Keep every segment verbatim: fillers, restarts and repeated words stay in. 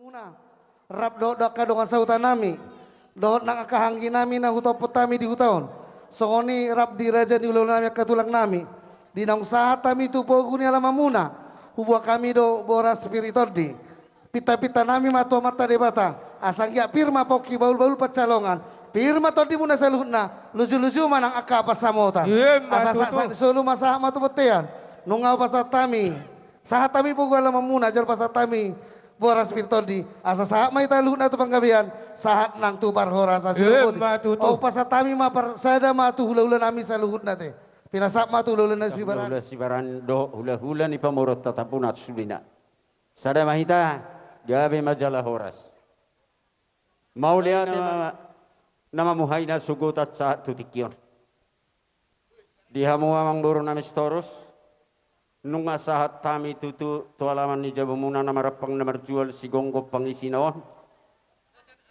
Muna, rap dohot angka dongan sahuta nami, dohot nang angka anggi nami na hutompon hami di huta on. Songon i rap di raja ni hulahula nami angka tulang nami. Di naung sahat hami tu pogu ni alaman muna, huboan hami do boras pir ni tondi. Pinta-pinta nami ma tu Amanta Debata, asa anggiat pir ma pongki, bahul-bahul pansalongan, pir ma tondi muna saluhutna, luju-luju ma nang angka pansamotan. Ima tutu. Asa sahat-sahat ni solu ma sahat ma tu bontean. Nunga hupasahat hami, sahat hami pogu alaman muna, jala pasahat hami boras pir ni tondi, asa sahat ma hita saluhutna tu panggabean, sahat nang tu parhorasan. Ima tutu. Hupasahat hami ma, parsada ma tu hulahula nami saluhutna te. Pinasahat ma tu hulahula nami. Hulahula Sibarani dohot hulahula ni pamoruonta Tampunan sudena. Sada ma hita, gabe ma jala horas. Mauliate ma na mamuhaina sugutan sahat tu tingki on. Di hamu amangboru nami Sitorus, nunga sahat hami tutu tu alaman ni jabumuna na marampang na marjual sigomgom pangisina on.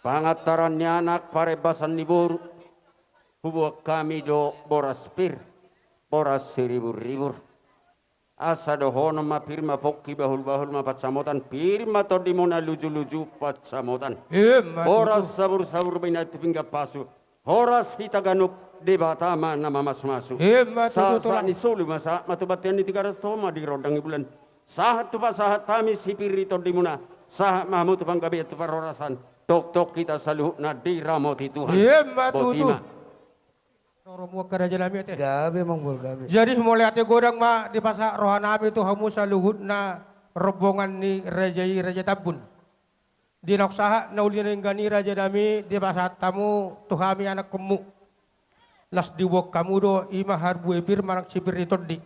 Pangantaran ni anak, parembasan ni boru, huboan hami do boras pir, boras siribur-ribur. Asa dohonon ma pir ma pongki, bahul-bahul ma pansamotan, pir ma tondimuna, luju-luju pansamotan. Ima tutu. Horas sabur-sabur, binahen tu pinggan pasu. Horas hita ganup, Debata ma na mamasu-masu. Ima tutu. Sahat-sahat ni solu ma sahat ma tu bontean ni Tigaras, toho ma di rondang ni bulan. Sahat tu pasahat hami sipir ni tondimuna, sahat ma hamu tu panggabean tu parhorasan. Tongtong hita saluhutna diramoti Tuhan. Ima tutu. Boti ma. Romo angka raja nami ate. Gabe, Amangboru, gabe. Jadi mauliate godang ma dipasahat roha nami tu hamu saluhutna rombongan ni raja i, Raja Tambun. Di naung sahat na uli na denggan i, raja nami, dipasahat hamu tu hami anakkonmu. Las diboan hamu do, ima harbue pir manang sipir ni tondi.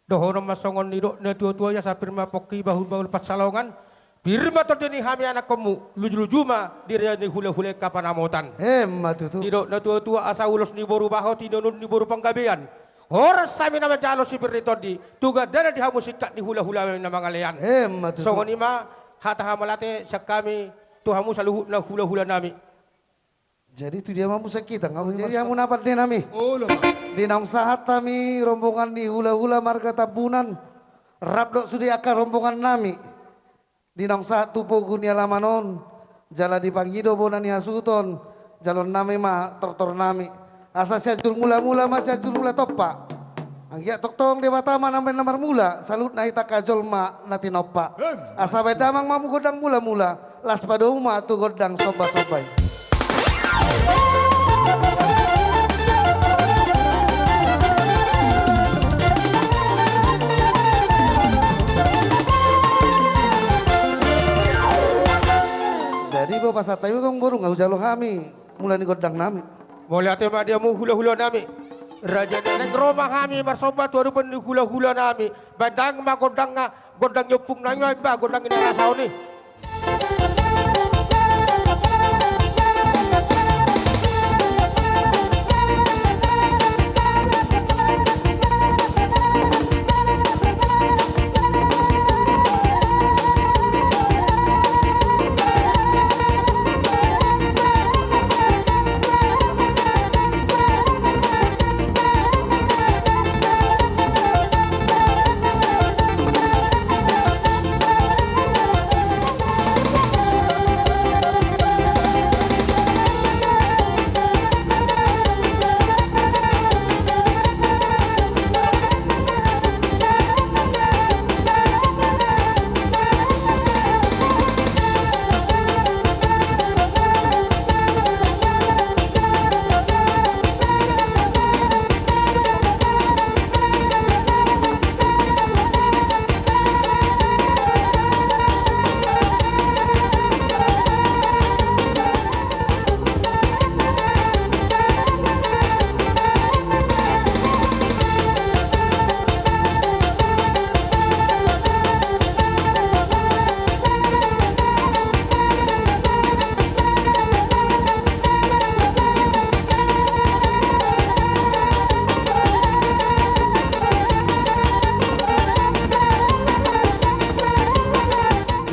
Dohonon ma songon nidok na tua-tua i, asa pir ma pongki, bahul-bahul pansalongan, pir ma tondi ni hami anakkonmu, luju-luju ma di raja ni hulahula angka panamotan. Ima tutu. Didok na tua-tua, asa ulos ni boru baho, tinonun ni boru panggabean. Horas hami na manjalo sipir ni tondi, tu gandana di hamu singkat ni hulahula nami na mangalean. Ima tutu. Songon i ma hata hamauliate sian hami tu hamu saluhutna hulahula nami. Jadi tu dia ma muse hita, nga jadi hamu na pande nami. Olo ma. Di naung sahat hami rombongan ni hulahula marga Tampunan, rap dohot sude angka rombongan nami. Di naung sahat tu pogu ni alaman on, jala dipangido bona ni hasuhuton, jaloon nami ma tortor nami. Asa Sianjur Mula-mula ma Sianjur Mula Tompa. Anggiat tongtong Debata ma na baen na marmula, saluhutna hita angka jolma na tinompa. Asa baen damang ma hamu gondang mula-mula, laos padomu ma tu gondang somba-somba i. Jadi, bo, pasahat hami, Amangboru, nga hujalo hami mula ni gondang nami. Mauliate ma di hamu hulahula nami. Raja, naeng ro ma hami marsomba tu adopan ni hulahula nami. Baen damang ma gondangna, gondang ni ompung nami ma, ba, gondang ni na rasa on i.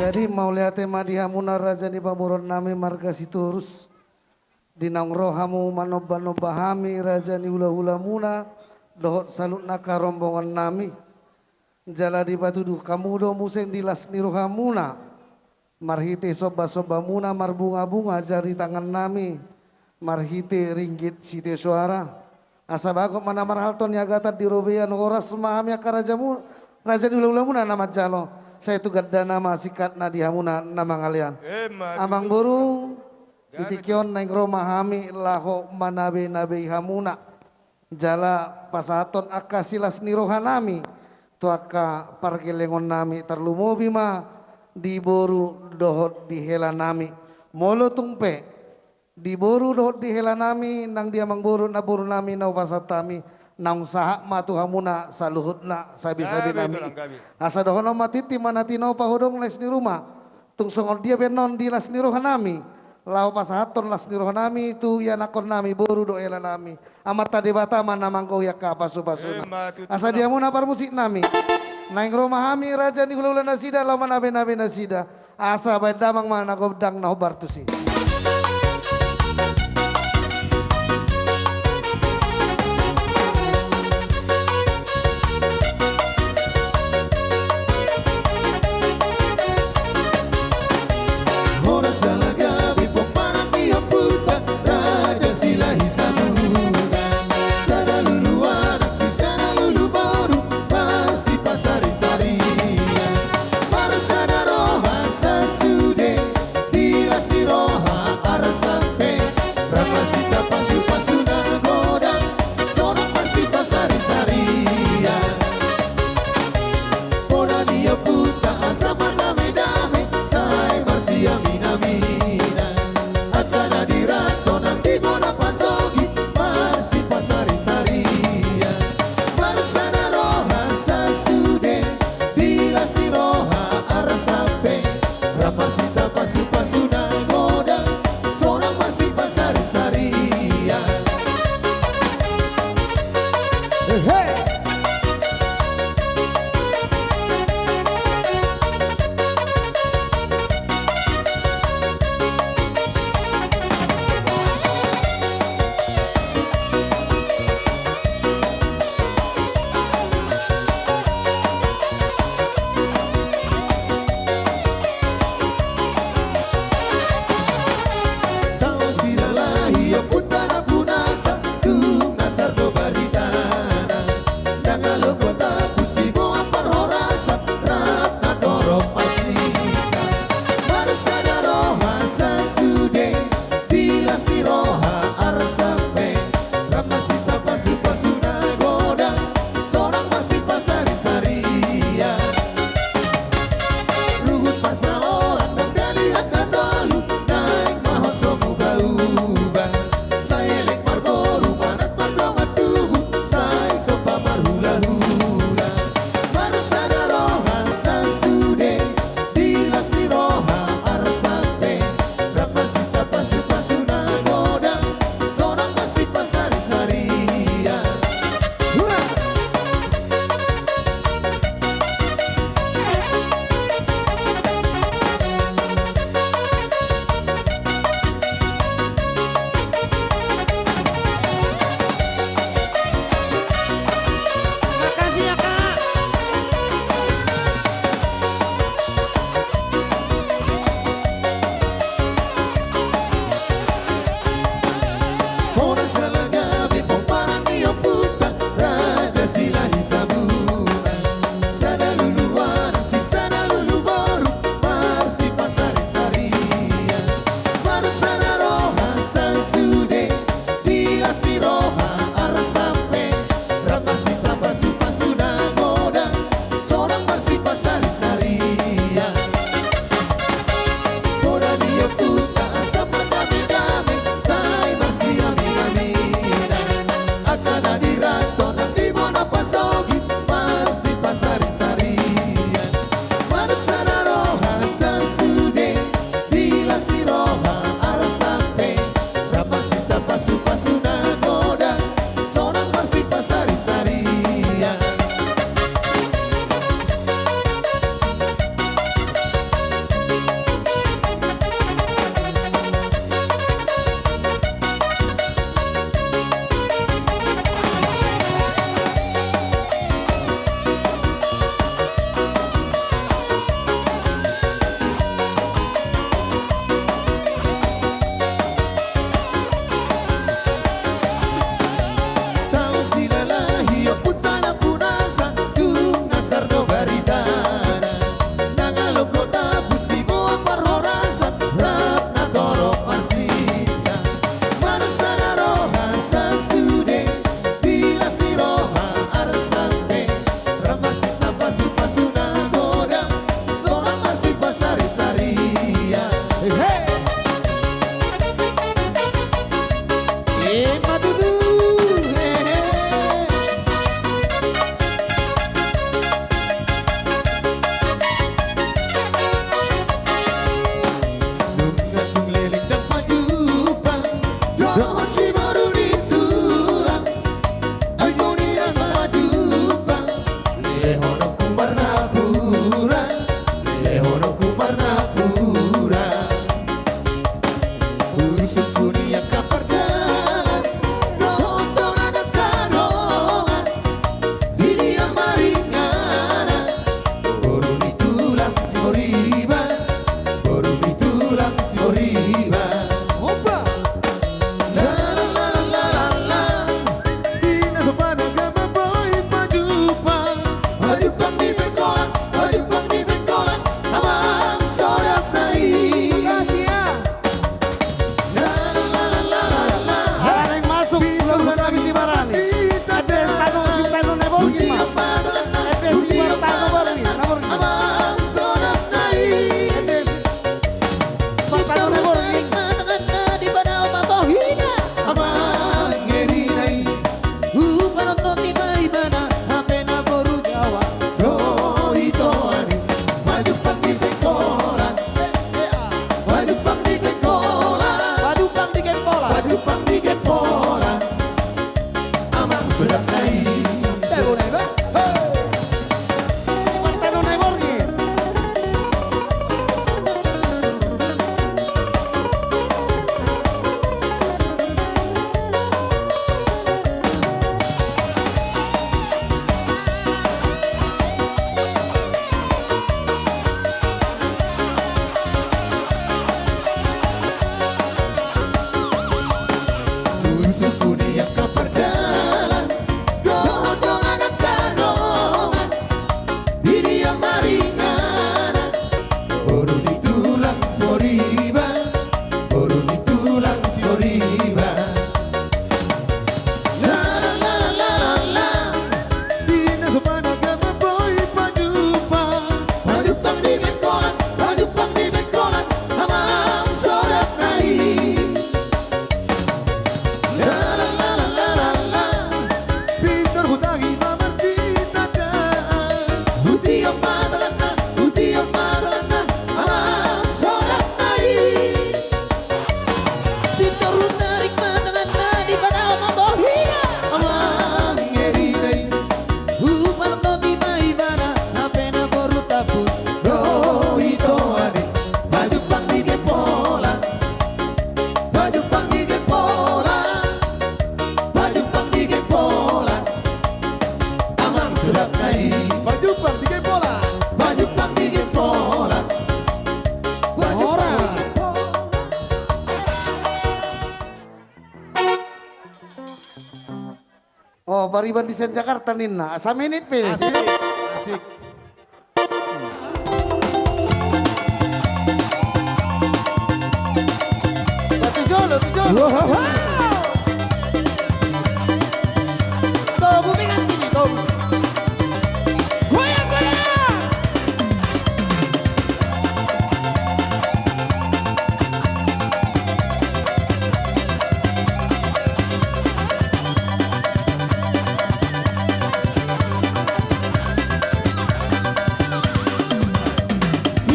Jadi, mauliate ma di hamuna raja ni pamoruon nami marga Sitorus. Di naung ro hamu manomba-nomba hami raja ni hula-hulamuna dohot saluhutna angka rombongan nami. Jala dipatudu hamu do muse di las ni rohamuna. marhite somba-sombamuna, marbunga-bunga jari tangannami, marhite ringgit sitio soara. Asa bagot ma na marhalto niagatan di robean, horas ma hami angka rajamu, raja ni hulahulamuna na manjalo, sai tu gandana ma singkatna di hamuna na mangalean. Emma tutu. Amangboru, di tingki on naeng ro ma hami laho manabe-nabei hamuna jala pasahathon angka silas ni rohanami tu angka pargelengonnami, tarlumobi ma di boru dohot di helanami. Molo tung pe di boru dohot di helanami nang di amangboru, namborunami na hupasahat hami, naung sahat ma tu hamuna saluhutna sabe-sabenami. Gabe, tulang, gabe. Asa dohonon ma tintin ma na tinopa, hodong na i las ni ruma. Tung songon dia pe annon di las ni rohanami, laho pasahathon las ni rohanami tu ianakhonnami, boru dohot helanami. Amanta Debata ma na manggohi angka pasu-pasuna. Emma tutu. Asa di hamuna parmusiknami, naeng ro ma hami raja ni hulahula nasida laho manabe-nabe nasida. Asa baen damang ma na gondang na hombar tusi. Horas jala gabe pomparan ni ompunta Raja Silahi Saburan. Sada lulu anak si sada lulu boru, masipasari-sarian. Marsada roha sasude, di las ni roha arsak pe, rap marsinta pasu-pasu na godang, sonang masipasari-sarian. Bona ni ompunta asa mardame-dame, sai marsiamin-aminan. Angka na di ranto nang di bona pasogi, masipasari-sarian. Marsada roha sasude, di las ni roha arsak pe, rap marsinta pasu-pasu na godang, sonang masipasari-sarian. Hehe. Tau Silahi ompunta Nampunasa, dung na sar do baritana. Ndang alogo tapu siboan parhorasan, rap na torop marsingkat. Marsada roha sasude, di las ni roha arsak pe, rap marsinta pasu-pasu na godang, sonang masipasari-sarian. Ruhut parsaoran nang dalihan na tolu, naeng ma hot so muba-uba. Sai elek marboru, manat mardongan tubu, sai somba marhula-hula. Marsada roha sasude, di las ni roha arsak pe, rap marsinta pasu-pasu na godang, sonang masipasari-sarian. Hura! Usungkun i angka parjalan, dohot dongan angka dongan, di dia maringanan, boru ni tulang Siboriba, boru ni tulang Siboriba. Opa! La, la, la. Ina so panagama boi pajumpang, pajumpang di Bengkolan, pajumpang di Bengkolan, amang sodak nai. Makasih ya. Ala naeng masuk, ulang-ulang lagi si Barani. Ete tano, si tano na borngin ma. Ete si tano borngin, na borngin. Ete si tano na borngin. Amang eri nai. Hupanonton i ma ibana, hape na boru Jawa. Dohot i toani. Pajumpang di Bengkolan. Pajumpang di Bengkolan. Pajumpang di Bengkolan. Pajumpang di Bengkolan. Amang sodak nai. Tebo nai ba. Hei. Di partano nai borngin. Usungkun i angka parjalan, dohot dongan angka dongan, di dia maringanan, boru ni tulang Siboriba, boru ni tulang Siboriba. La, la, la. Ina so panagama boi pajumpang, pajumpang di Bengkolan, pajumpang di Bengkolan, amang sodak nai. La, la, la. Pintor hutagi ma marsitandaan, hutiop ma tanganna, hutiop ma tanganna, amang sodak nai. Pintor hutarik ma tanganna, dipadao ma bohina. Amang eri nai. Hupanonton i ma ibana, hape na boru Tambun. Dohot i toani. Pajumpang di Gempolan. Pajumpang di Gempolan. Pajumpang di Gempolan. Amang sodak nai. Pajumpang di Gempolan. Pajumpang di Gempolan. Pajumpang di Gempolan. Oh, pariban di Sian Jakarta ninna. Saminit pe. Asik, asik. Batu jolo, tu jolo. Wah, wah, wah. Togu pe ganti ni, togu. Goyang, goyang.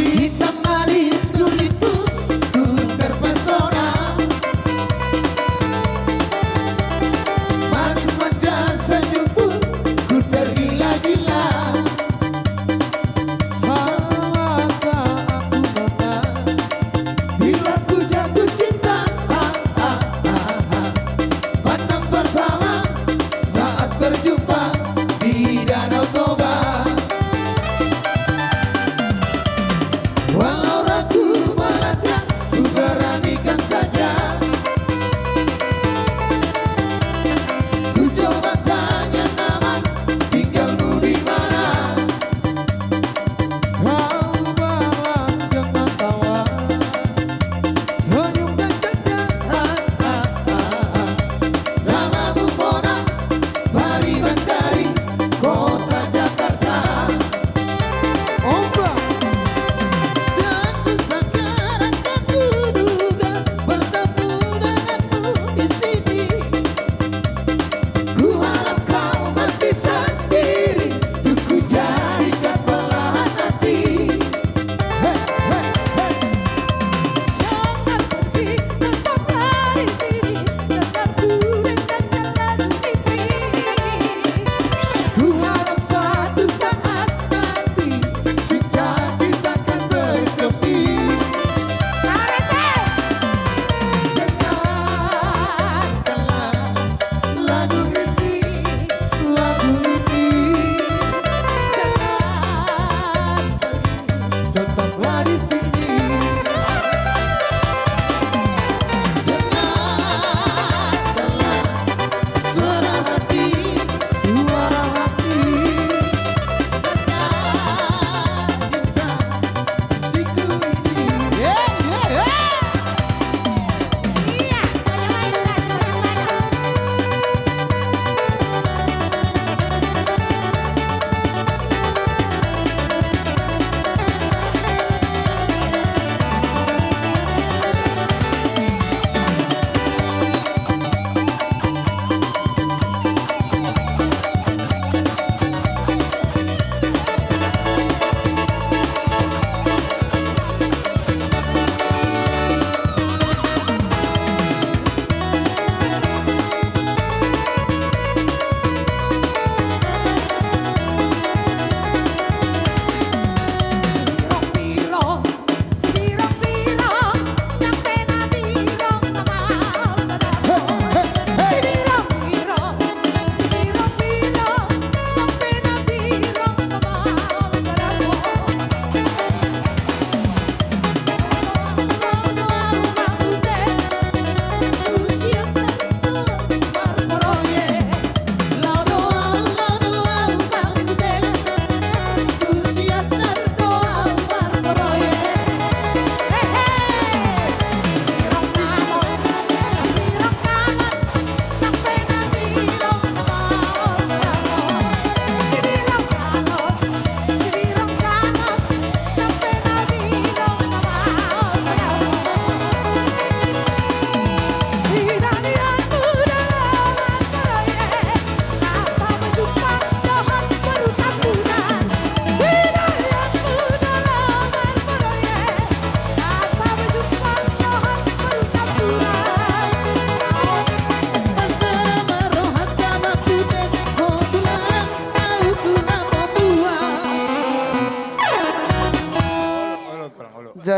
Hitam manis kulitmu, ku terpesona.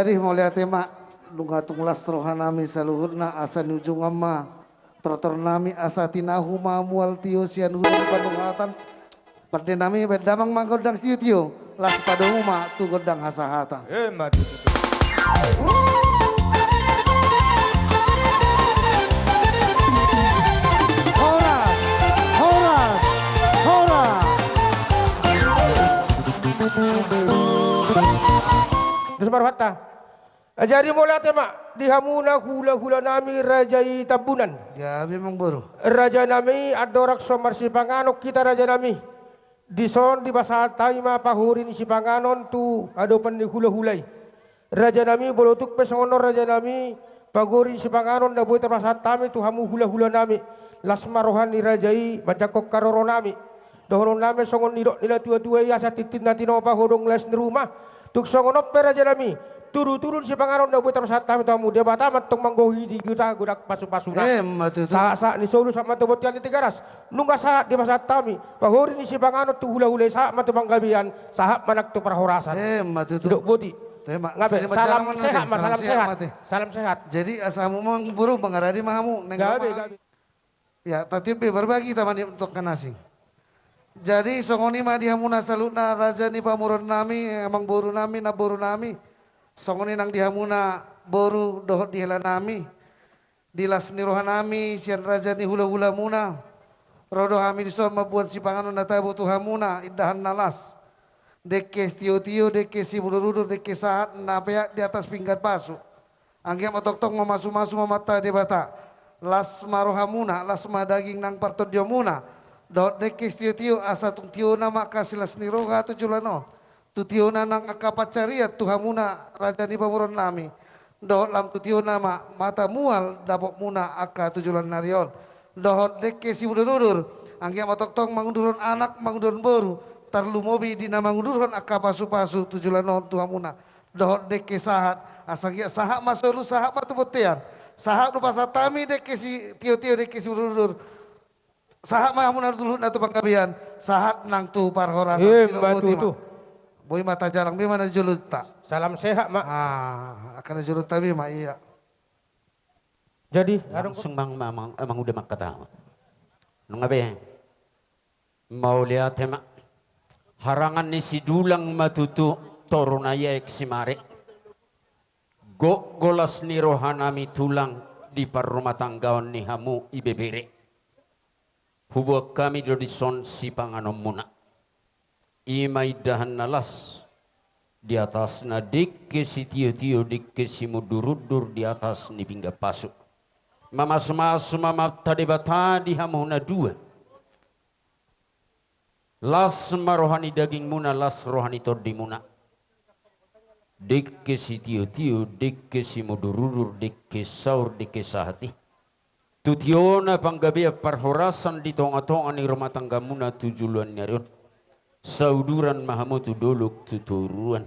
Jadi mauliate ma, nunga tung las rohanami saluhutna, asa niujungan ma tortornami, asa tinahu ma mual tio sian hula ni panungatan. Pandenami, baen damang ma gondang sitiotio, laos padomu ma tu gondang hasahatan. Emma tutu. Horas, horas, horas. Dos ma rohanta. Jadi mauliate ma di hamuna hulahulanami raja i Tambunan. Gabe, amangboru. Rajanami, andorang so marsipanganon hita, rajanami, dison dipasahat hami ma pahori ni sipanganon tu adopan ni hulahula i. Rajanami, molo tung pe songon on, rajanami, pahori ni sipanganon na boi tarpasahat hami tu hamu hulahulanami, las ma roha ni raja i manjangkon haroronami. Dohononnami songon nidok ni natuatua i, asa tintin na tinopa, hodong las ni ruma. Tung songon on pe, rajanami, tudutudu ni sipanganon na boi tarpasahat hami tu hamu, Debata ma antong manggohi di hita godang pasupasuna. Emma tutu. Sahatsahat ni solu, sahat ma tu bontean ni Tigaras. Nunga sahat dipasahat hami pahori ni sipanganon tu hulahula i, sahat ma tu panggabean, sahat ma nang tu parhorasan. Emma tutu. Didok boti. Emma. Gabe, salam sehat ma, salam sehat. Salam sehat. Jadi asa hamu, amangboru, mangaradi ma hamu, naeng ro ma. Gabe. Ya, tatiop be, berbagi hita ma di tongka na asing. Jadi songon i ma di hamuna saluhutna, raja ni pamoruonnami, amangborunami, namborunami. Songon i nang di hamuna boru dohot di helanami. Di las ni rohanami sian raja ni hulahulamuna, ro do hami dison mamboan sipanganon na tabo tu hamuna, indahan na las. Dengke sitiotio, dengke simudurudur, dengke sahat na peak di atas pinggan pasu. Anggiat ma tongtong mamasumasu ma amanta Debata. Las ma rohamuna, las ma daging nang partondionmuna. Dohot dengke sitiotio, asa tung tiona ma angka silas ni roha tu joloan on. Tu tiona nang angka pansarian tu hamuna raja ni pamoruonnami. Dohot lam tu tiona ma mata mual dapotmuna angka tu joloan ni ari on. Dohot dengke simudurudur, anggiat ma tongtong mangudurhon anak, mangudurhon boru, tarlumobi di na mangudurhon angka pasupasu tu joloan on tu hamuna. Dohot dengke sahat, asa anggiat sahat ma solu, sahat ma tu bontean. Sahat do pasahat hami dengke sitiotio, dengke simudurudur. Sahat ma hamuna saluhutna tu panggabean, sahat nang tu parhorasan. Emma tutu. Boti ma. Boi ma tajalang be ma na di jolonta. Salam sehat ma. Ah, angka na di jolonta be ma, iya. Jadi, adong langsung mang, mang, mang, manguda mangkatahon. Nunga be. Mauliate ma. Harangan ni Sidulang ma tutu, toruna i Aek Simare. Gok do las ni rohanami tulang di parrumatanggaon ni hamu ibebere. Huboan hami do dison sipanganonmuna. I ma indahan na las di atasna dengke sitiotio, dengke simudurudur di atas ni pinggan pasu. Mamasumasu ma amanta Debata di hamu na dua. Las ma roha ni dagingmuna, las roha ni tondimuna. Dengke sitiotio, dengke simudurudur, dengke saur, dengke sahat i. Tu tiona panggabean parhorasan di tongatonga ni rumatanggamuna tu joloan ni ari on. Sauduran ma hamu tu dolok tu toruan.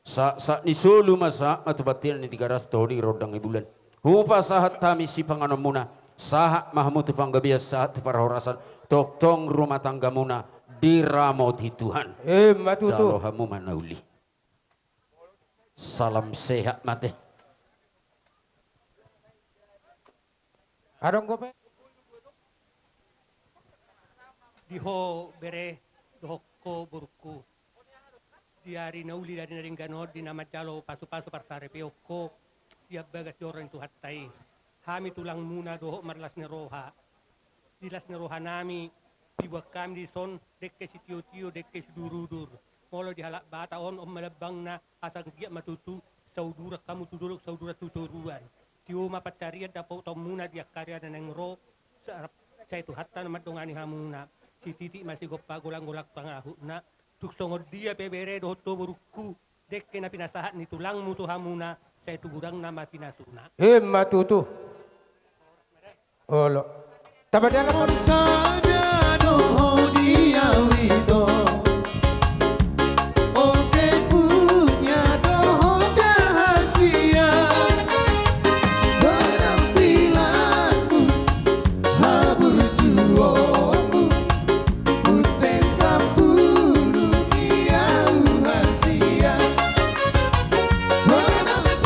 Sahatsahat ni solu ma sahat ma tu bontean ni Tigaras, tohori rondang ni bulan. Hupasahat hami sipanganonmuna, sahat ma hamu tu panggabean, sahat tu parhorasan, tongtong rumatanggamuna diramoti Tuhan. Emma tutu. Jalo hamu ma na uli. Salam sehat ma te. Adong dope. Di ho bere dohot ho borungku. Di ari na uli, di ari na denggan on, di na manjalo pasupasu parsaripeon ho sian bagas joro ni Tuhanta i. Hami tulangmuna dohot marlas ni roha. Di las ni rohanami, diboan hami dison dengke sitiotio, dengke simudurudur. Molo di halak Batak on, on ma lambangna, asa anggiat ma tutu sauduran hamu tu dolok, sauduran tu toruan. Tio ma pansarian dapotonmuna di angka ari na naeng ro, sa-, sai Tuhanta na mandongani hamuna. Sititik ma sigompa, golanggolang pangarahutna. Tung songon dia pe bere dohot ho borungku, dengke na pinasahat ni tulangmu tu hamuna, sai tu gudangna ma pinasuna. Emma tutu. Olo. Tapadia na. Sada do ho di au ito. Oke, punya do ho rahasia. Penampilanmu, haburjuonmu, pute sampulu di au hasia. Penampilanmu,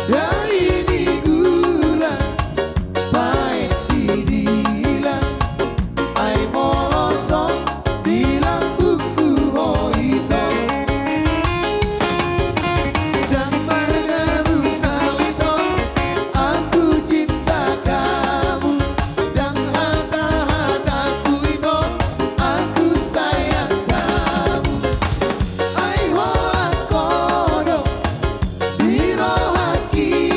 Dai ni gula, baen di dilan, ai molo so di lambungku ho ito. Ndang marngamu sawito, aku cinta kamu. Ndang hata-hataku ito, aku sayang kamu. Ai holan ho do di rohangki.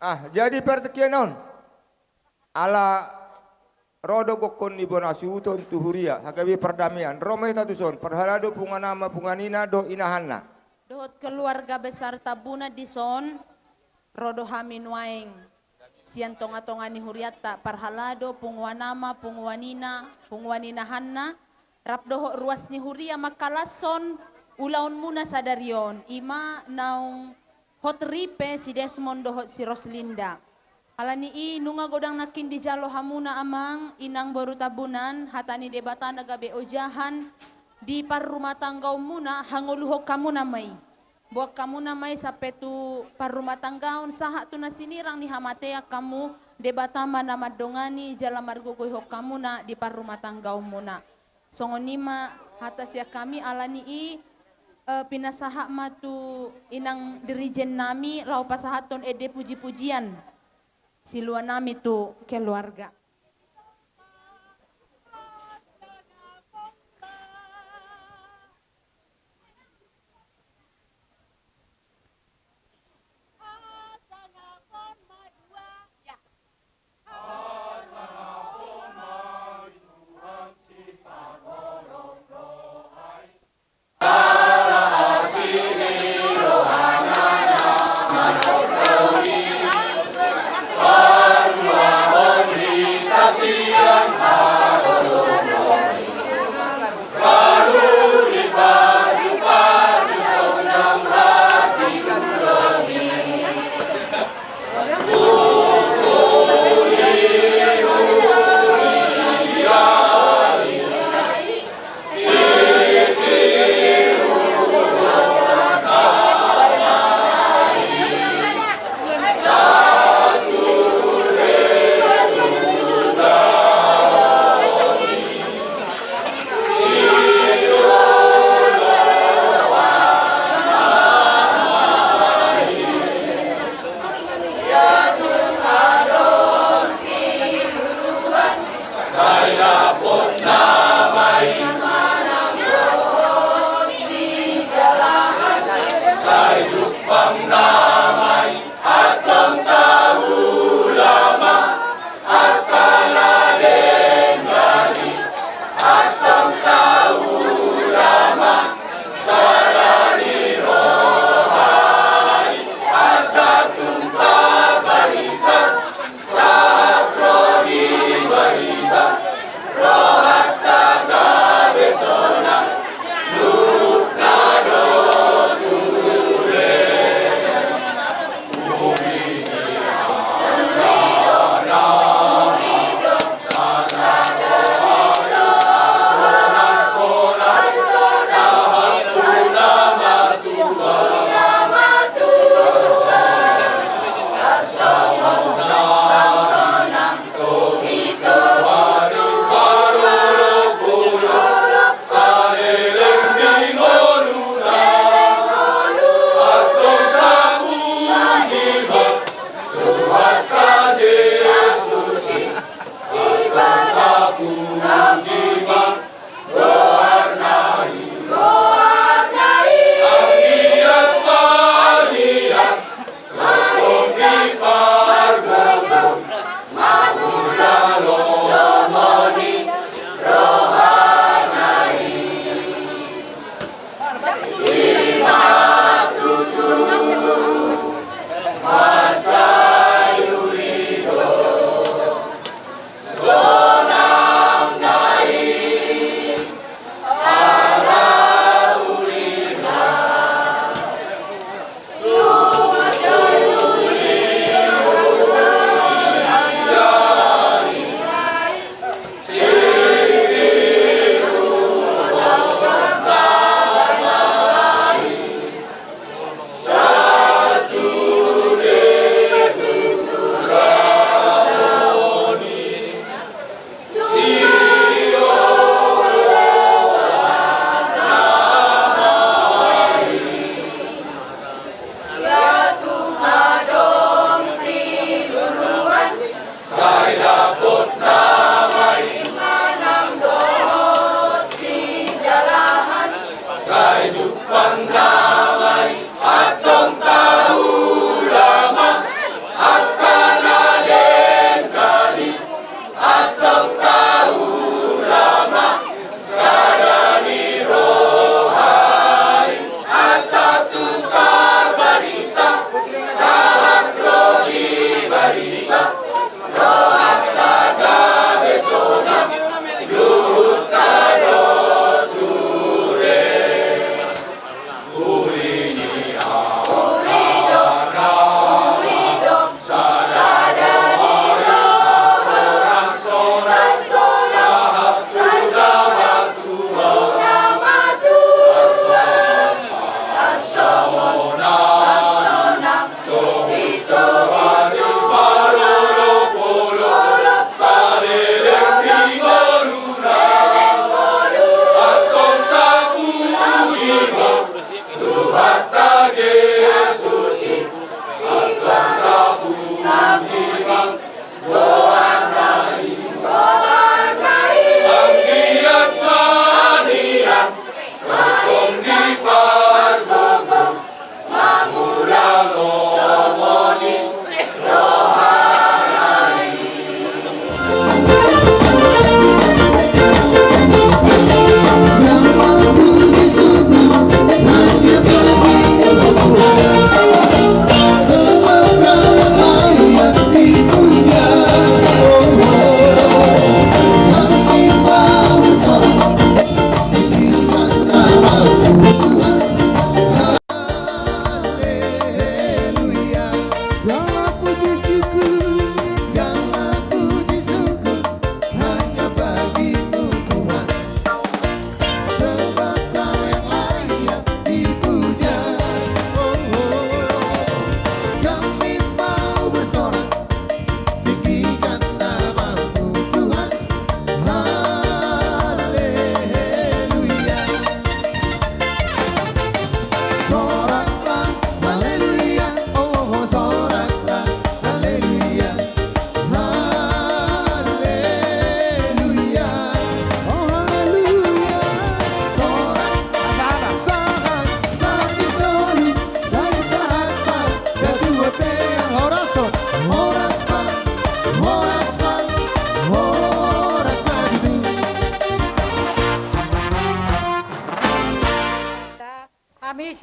Ah, jadi partingkian on. Ala ro do gokhon ni bona suhuton tu huria, hagabe pardamean. Ro ma hita tuson, parhalado punguan ama, punguan ina dohot inahanna. Dohot keluarga besar Tambunan dison, ro do hami nuaeng. Sian tonga-tonga ni hurianta, parhalado, punguan ama, punguan ina, punguan inahanna, rap dohot ruas ni huria mangkalashon ulaonmuna sadari on, i ma naung hot ripe si Desmond dohot si Roslinda. Ala ni i nunga godang nangkin dijalo hamuna amang, inang boru Tambunan, hata ni Debata na gabe ojahan di parrumatanggaonmuna, hangoluhon hamuna ma i. Boan hamuna ma i sampe tu parrumatanggaon, sahat tu na sinirang ni hamatean hamu, Debata ma na mandongani jala margogoihon hamuna di parrumatanggaonmuna. Songon i ma hata sian hami, ala ni i, eh, pinasahat ma tu inang dirijen nami laho pasahathon ende puji-pujian siluanami tu keluarga.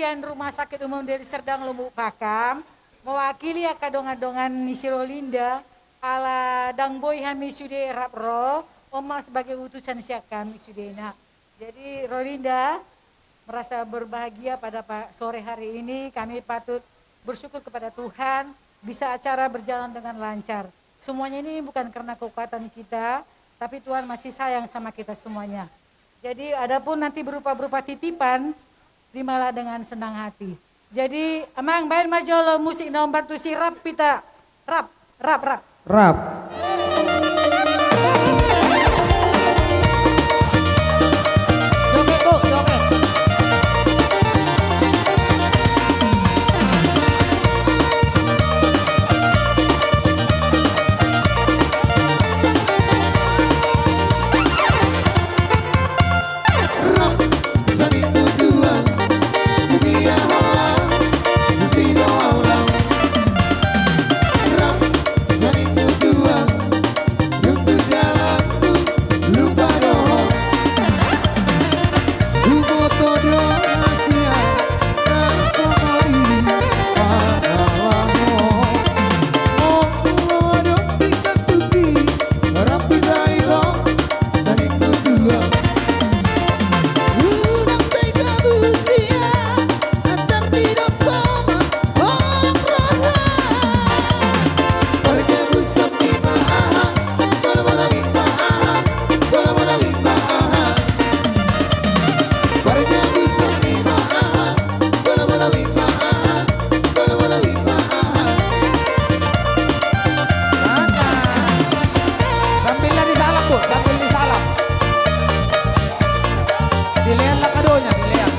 Sian Rumah Sakit Umum Deli Serdang Lumbung Pakam, mewakili angka dongan-dongan ni si Rolinda, ala ndang boi hami sude rap ro, on ma sebagai utusan sian hami sudena. Jadi Rolinda merasa berbahagia pada pa-, sore hari ini, kami patut bersyukur kepada Tuhan, bisa acara berjalan dengan lancar. Semuanya ini bukan karena kekuatan kita, tapi Tuhan masih sayang sama kita semuanya. Jadi adapun nanti berupa-berupa titipan, terimalah dengan senang hati. Jadi, Amang, baen ma jolo musik na hombar tusi, rap hita. Rap, rap, rap. Rap. Joget, Bu, joget. Sambil disalam, Bu, sambil disalam. Dilean langkadonya, dilean.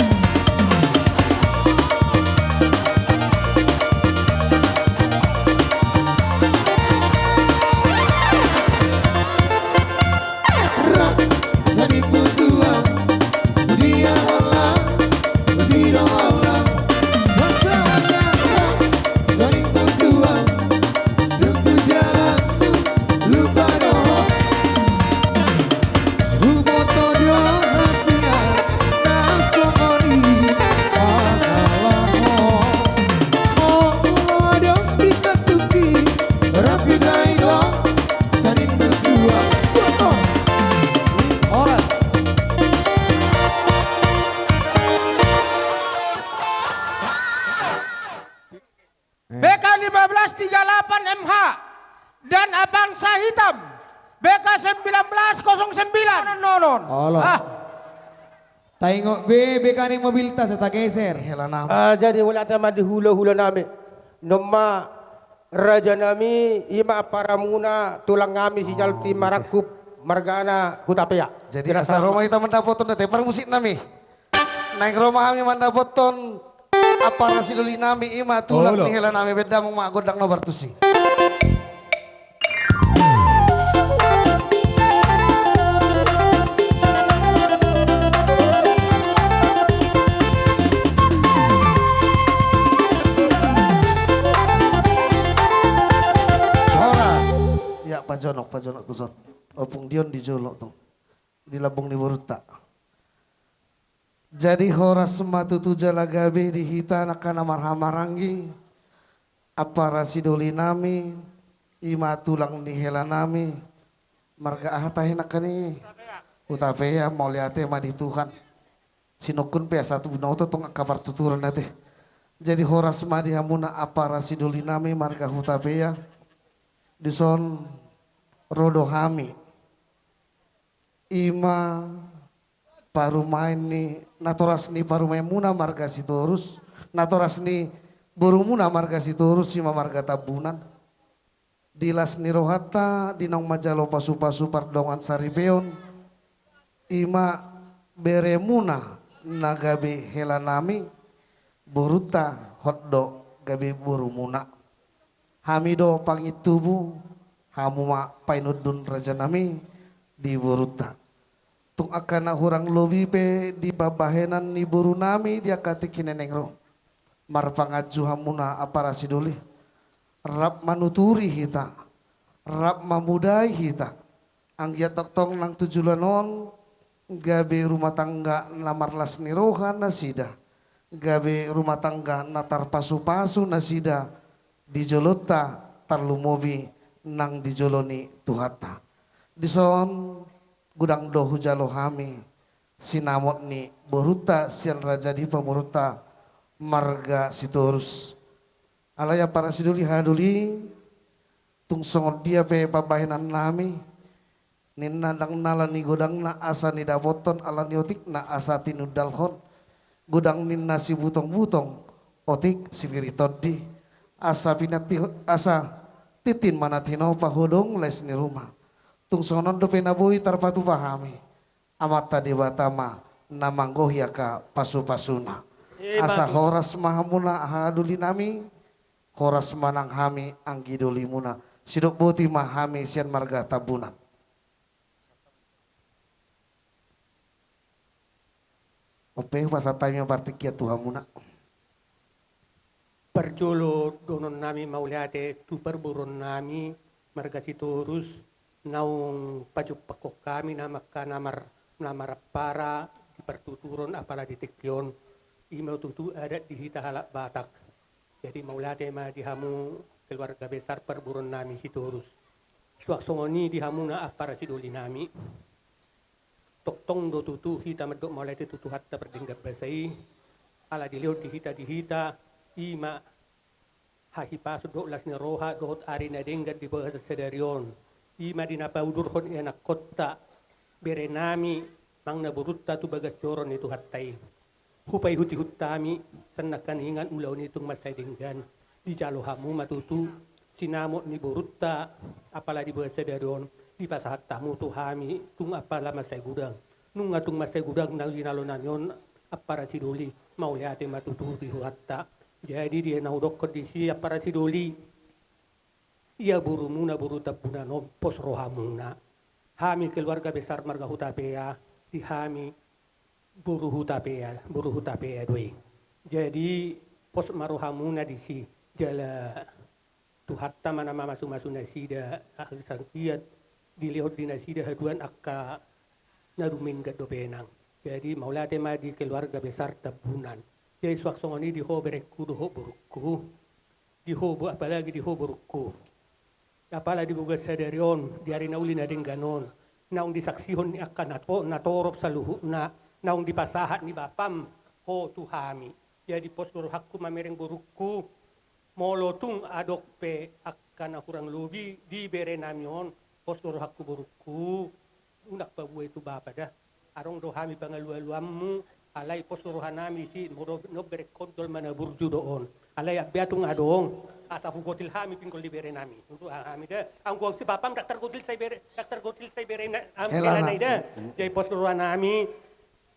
Horas. B K lima belas tiga delapan M H dan Avanza hitam B K sembilan belas kosong sembilan. Non, non, non. Olo. Ah. Taingot be, be kan mobilta, so tageser. Hela nami. Ah, jadi mauliate ma di hulahula nami. Nunga raja nami, ima amparamuna, tulang nami si Jalti Marangkup, margana Hutapea. Jadi asa ro ma hita mandapothon, ate parmusik nami. Naeng ro ma hami mandapothon ampara sidoli nami, ima tulang ni hela nami, baen damang ma gondang na hombar tusi. Horas. Ya, pajonok, pajonok tuson. Ompung Dion di jolo tu. Di lambung ni borunta. Jadi horas ma tutu jala gabe di hita angka na marhahamaranggi, ampara sidoli nami, ima tulang ni hela nami, marga aha tahe nangkaning i? Hutapea, mauliate ma di Tuhan. Sinungkun pe asa tu binoto tong angka partuturan ate. Jadi horas ma di hamuna ampara sidoli nami marga Hutapea. Dison ro do hami. Ima parumaen ni, natoras ni parumaenmuna marga Sitorus, natoras ni borumuna marga Sitorus, ima marga Tambunan. Di las ni rohanta, di naung manjalo pasupasu pardongan saripeon, ima beremuna na gabe hela nami, borunta hot do gabe borumuna. Hami do pangintumu, hamu ma painundun raja nami di borunta. Tung angka na hurang lobi pe di pambahenan ni boru nami di angka tingki na naeng ro. Marpanganju hamuna ampara sidoli. Rap manuturi hita. Rap mamodai hita. Anggiat tongtong nang tu joloan on gabe rumah tangga na marlas ni roha nasida. gabe rumah tangga na tarpasupasu nasida di jolonta, tarlumobi nang di jolo ni Tuhanta. Dison godang do hujalo hami sinamot ni borunta sian raja ni pamoruonta marga Sitorus. Alai ampara sidoli hadoli, tung songon dia pe pambahenannami, ninna ndang na ala ni godangna asa nidapothon, ala ni otikna asa tinundalhon. Godang ninna sibutongbutong, otik sipir ni tondi. Asa pinanti-, asa tintin ma na tinopa, hodong laes ni ruma. Tung songon on dope na boi tarpatupa hami, Amanta Debata ma na manggohi angka pasupasuna. Ima tutu. Asa horas ma hamuna hadolinami, horas ma nang hami anggi dolimuna. Sidok boti ma hami sian marga Tambunan. Ope, hupasahat hami ma partingkian tu hamuna. Parjolo dohononnami mauliate tu parboruonnami marga Sitorus, naung pajumpakhon hami nama angka na mar-, na marampara di partuturon apala di tingki on, ima tutu adat di hita halak Batak. Jadi mauliate ma di hamu keluarga besar parboruonnami Sitorus. Suang songon i di hamuna ampara sidolinami. Tongtong do tutu hita mandok mauliate tu Tuhanta pardenggan basa i, ala dilehon di hita, di hita, ima hahipason dohot las ni roha dohot ari na denggan di bagasan sadari on, ima di na paudurhon ianakhonta berenami, manang na borunta tu bagas joro ni Tuhanta i. Hupaihutihut hami, sian nangkiningan ulaon i tung mansai denggan, dijalo hamu ma tutu sinamot ni borunta, apala di bagasan sadari on, dipasahat hamu tu hami tung apala mansai godang. Nunga tung mansai godang na jinalonami on, ampara sidoli, mauliate ma tutu di Tuhanta. Jadi di na hudokkon disi ampara sidoli, ia borumuna boru Tambunan on pos rohamuna. Hami keluarga besar marga Hutapea, di hami boru Hutapea, boru Hutapea do i. Jadi pos ma rohamuna disi, jala Tuhanta ma na mamasumasu nasida, ah, sangkiat dilehon di nasida haduan angka na dumenggan dope nang. Jadi mauliate ma di keluarga besar Tambunan. Jadi suang songon i di ho berengku dohot borungku. Di ho bo-, apalagi di ho borungku. Apala di bagasan sadari on, di ari na uli na denggan on, naung disaksihon ni angka na to-, natorop saluhutna, naung dipasahat ni bapam ho tu hami. Jadi pos do rohangku mamereng borungku, molo tung adong pe angka na hurang lobi di berenami on, pos do rohangku borungku, unang paboa i tu bapa da. Adong do hami pangalualuanmu, alai pos do rohanami disi, molo berengkon jolma na burju do on. Alai ampe tung adong, asa hugotil hami pinggol di berenami. Untuk hami da, anggo si bapam ndang targotil sai bere, ndang targotil sai berena, am, helana, helana i da. Jadi pos do rohanami,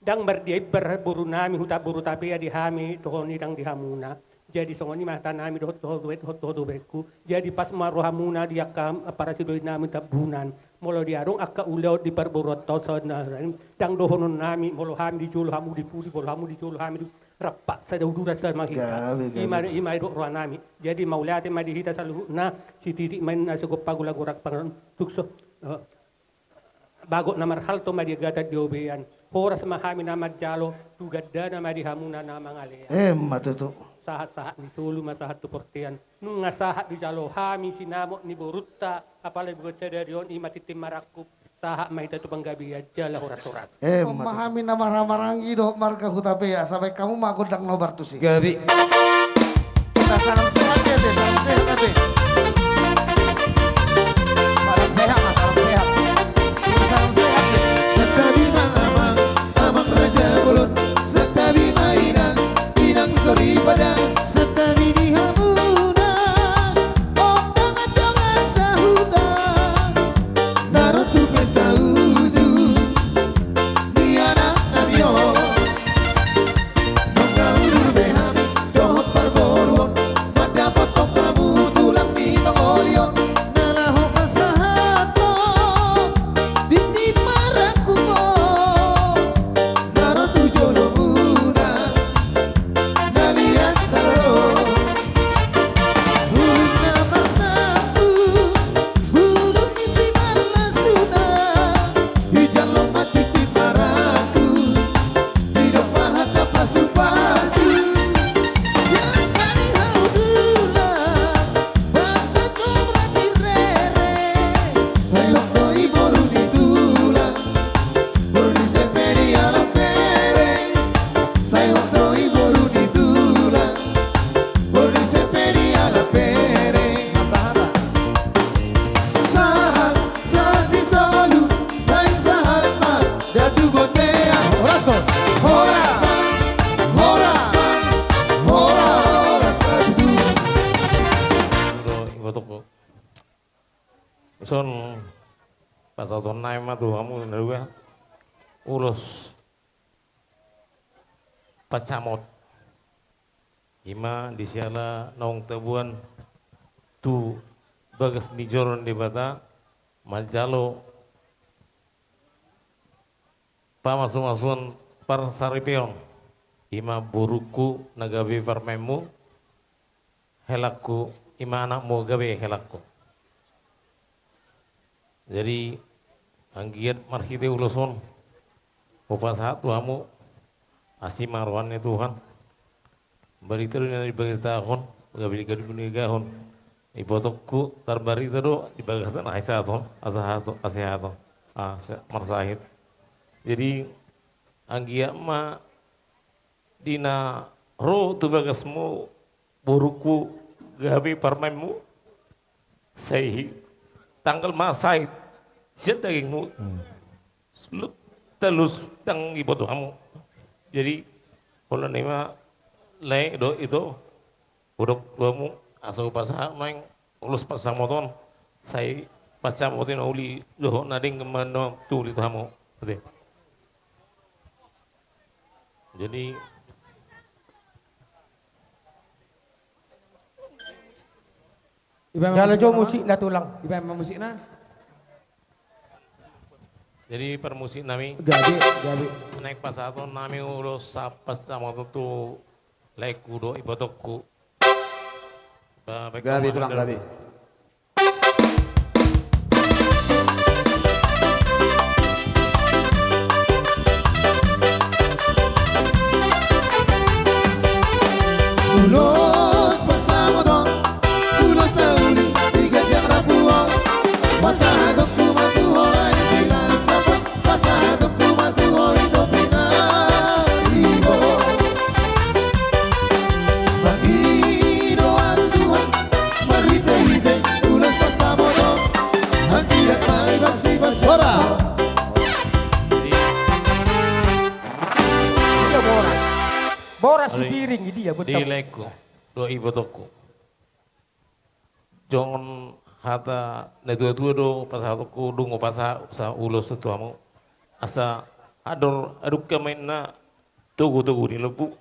ndang mardia imbar borunami Huta-, boru Hutapea di hami, toho ni ndang di hamuna. Jadi songon i ma hatanami dohot, dohot, dohot, dohot, dohot berengku. Jadi pos ma rohamuna di angka ampara sidolinami Tambunan. Molo dia adong angka ulaon di parboruonta on saonari, ndang dohononnami, molo hami di jolo hamu di pudi, molo hamu di jolo hami di rampak, sada uduran sama hita. Gabe, gabe. Ima, ima didok rohanami. Jadi mauliate ma di hita saluhutna, sititi ma inna sigompa golang-golang panganon, tukso, eh, bagot na marhalto ma di agatan di obean. Horas ma hami na manjalo, tu gandana ma di hamuna na mangalean. Emma tutu. Sahat-sahat ni solu ma sahat tu portian. Nunga sahat dijalo hami sinamot ni borunta, apala di bagasan sadari on ima tintin marangkup. Sahat ma hita tu panggabean jala horas-horas. Emma tutu. Hami na marhahamaranggi dohot marga Hutapea, asa baen hamu ma gondang nobar tusi. Gabe. Salam sehat ya, Teh. Salam sehat ya, Teh. Salam sehat, Mas. Salam sehat. Salam sehat ya. Santabi ma amang, amang raja bolon. Santabi ma inang, inang soripada. Santabi di hamuna, onta mandongan sahuta. Na ro tu pesta uju ni anaknami on. Nunga udur be hami dohot parboruon, mandapothon hamu tulang Songon pasahaton nami ma tu hamu na dua ulos pansamot. I ma di siala naung taboan tu bagas ni joro ni Debata manjalo pamasumasuon parsaripeon. I ma borungku na gabe parumaenmu, helangku, i ma anakmu gabe helangku. Jadi anggiat marhite ulos on hupasahat tu hamu, asi ma roha ni Tuhan. Barita do na dibaritahon, gabe gabe di binegahon. Ibotongku tarbarita do di bagasan hasehaton, hasehaton, hasehaton. Ah, se-, marsahit. Jadi anggiat ma di na ro tu bagasmu borungku gabe parumaenmu, sai tanggal ma sahit sian dagingmu. Hmm. Lut talus dang iboto hamu. Jadi holan i ma lae do ito, hudok tu hamu asa hupasahat ma ulos pansamot on, sai pansamot i na uli dohot na denggan ma na tuli tu hamu. Ate. Jadi Ibaen ma musikna, jo, tulang. Ibaen ma musikna. Jadi parmusik nami. Gabe, gabe. Naeng pasahaton nami ulos pansamot tu laengku dohot ibotongku. Ba, baik. Gabe, tulang, gabe. Ulos pansamot on, ulos na uli, siganjang rambu on. Pasahatonku ma tu ho raja ni silas saput, pasahatonku ma tu ho ito pinaribot. Mangido hatutuhon marhitehite ulos pansamot on. Anggiat ma ibasibas. Horas. Dia boras. Boras di piring dia, betul. Di laengku dohot ibotongku. Songon hata natuatua do pasahatonku, dung hupasahat ulos tu hamu. Asa andor adong ma inna togutogu ni lombu,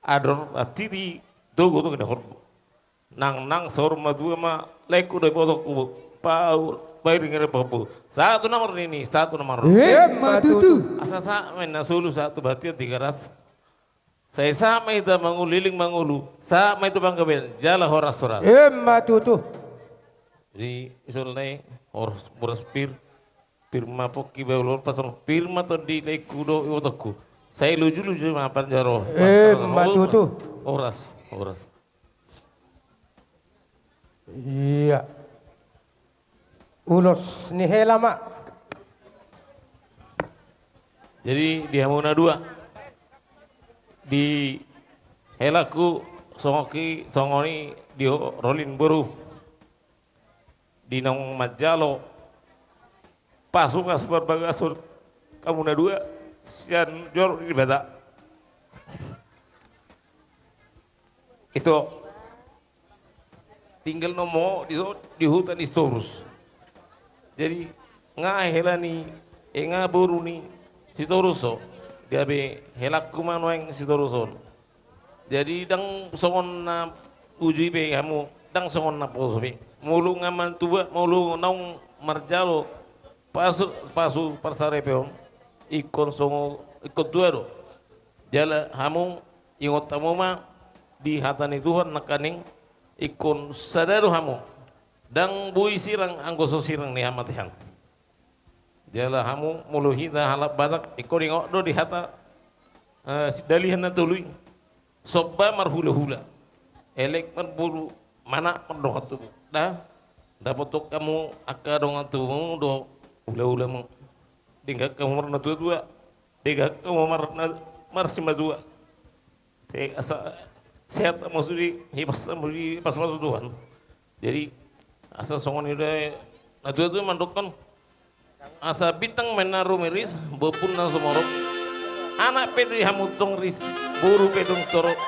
andor antiti togutogu ni horbo. Nangnang saur matua ma laengku dohot ibotongku, pau, pairing ira pahompu. Sahat tu na marnini, sahat tu na marnono. Emma tutu. Asa sahat ma inna solu, sahat tu Batian Tigaras. Sai sahat ma hita mangolu, leleng mangolu, sahat ma hita panggabean jala horashoras. Emma tutu. Jadi ison lae, horas, boras pir, pir ma pongki bahulhon, pasonang pir ma tondi laengku dohot ibotongku. Sai lujuluju ma panjaro. Emma tutu. Horas, horas. Iya. Ulos ni hela ma. Jadi di hamu na dua, di helangku songon i, songon i di ho Rolin boru, di naung manjalo pasupasu parbagason hamu na dua sian joro ni Debata. Ito. Tinggal nomo di, di huta ni Sitorus. Jadi nga hela ni, eh, nga boru ni Sitorus on. Gabe helangku ma nuaeng Sitorus on. Jadi ndang songon na uju i be hamu, ndang songon na poso be. Molo nga mantua, molo naung marjalo pasu, pasu parsaripeon, ingkon songon, ingkon tua do. Jala hamu ingot hamu ma di hata ni Tuhan nangkaning, ingkon sada do hamu. Ndang boi sirang anggo so sirang ni hamatean. Jala hamu molo hita halak Batak ingkon ingot do di hata, eh, Sindalihan na tolu i. Somba marhulahula, elek marboru, manat mardongan tubu. Nda, nda dapothon hamu angka dongan tubu dohot hulahulamu. Denggan hamu marnatuatua, denggan hamu mar-, na-, marsimatua. Te asa sehat hamu sude, hipas hamu sude, pasupasu Tuhan. Jadi asa songon i do natuatua mandokkon, asa bintang ma inna rumiris, bopunna sumorop. Anak pe di hamu tong ris, boru pe tong torop.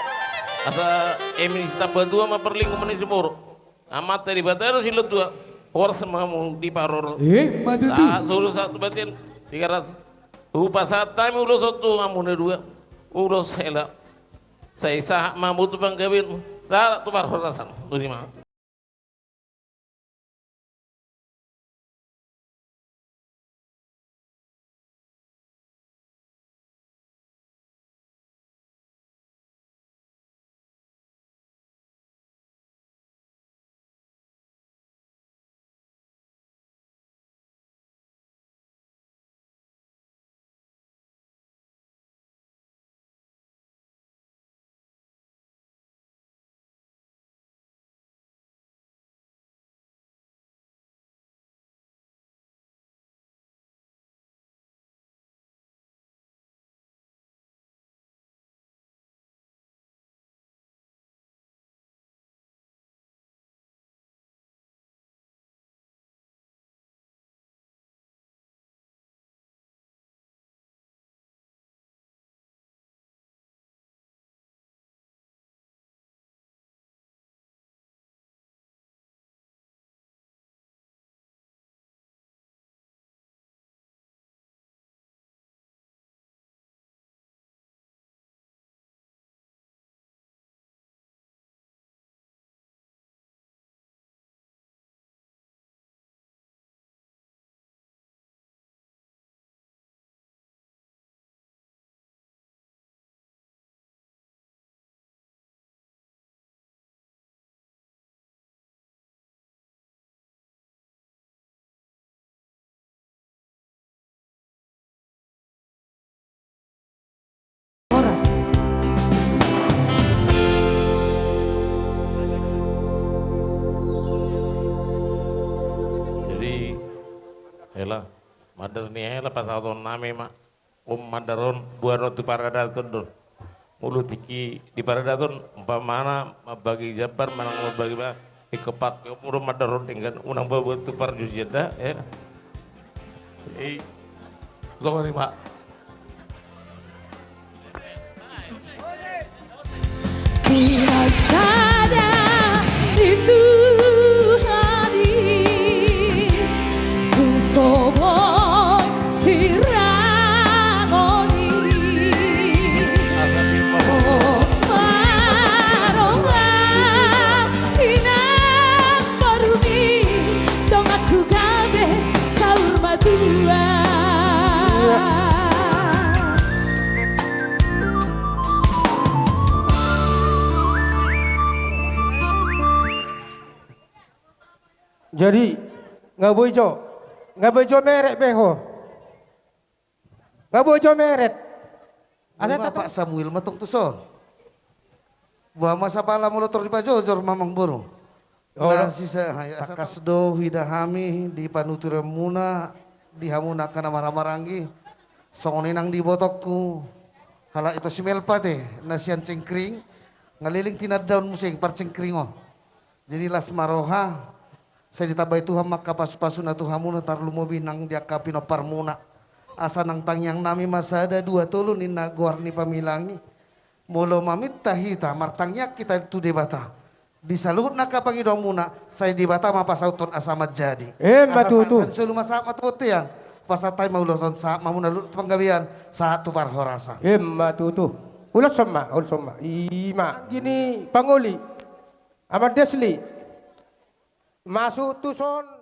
Asa eme ni Sitambatua ma parlinggoman ni sumorop. Amanta Debata do silehon tua. Horas ma hamu di parhorasan. Ima tutu. Sahat solu sahat tu batin. Tiga ras. Hupasahat hami ulos on tu hamu na dua. Ulos hela. Sai sahat ma hamu tu panggabean. Sahat tu parhorasan. Terima. Horas. Jadi, hela, mandar ni hela pasahaton nami ma. Om mandar on, boan on tu paradaton do. Molo tingki di paradaton, umpamana mambagi jambar, manang mambagi ma, ingkon pake molo mandar on denggan, unang boan tu parjujian da, ya. I, lo ma. Pinasada di Tuhan i, tung so boi sirangon i. Os ma roham inang boru ni, donganku gabe saur matua. Jadi, nga boi jo, nga boi jo meret be ho. Nga boi jo meret. Asa Bapak Samuel ma tong tuson. Boha ma sapala molo tor dipajojor ma amangboru. Na sisa, tangkas do huida hami di panuturanmuna, di hamuna angka na marhahamaranggi. Songon i nang di ibotongku, halak ito si Melpa te, na sian Cengkring, nga leleng tinandaon muse parcengkring on. Jadi las ma roha, sai ditambai Tuhan ma angka pasupasuna tu hamuna, tarlumobi nang di angka pinomparmuna. Asa nang tangiang nami ma sada dua tolu ninna goar ni Pamilang i. Molo maminta hita martangiang hita tu Debata, di saluhut nangka pangidoanmuna, sai Debata ma pasauthon asa manjadi. Ima tutu. Asa sahat solu ma sahat ma tu bontean. Pasahat hami ma ulos on, sahat ma hamuna tu panggabean, sahat tu parhorasan. Ima tutu. Ulos on ma, ulos on ma. Ima. Gini pangoli. Amang Desli. Masuk tuson.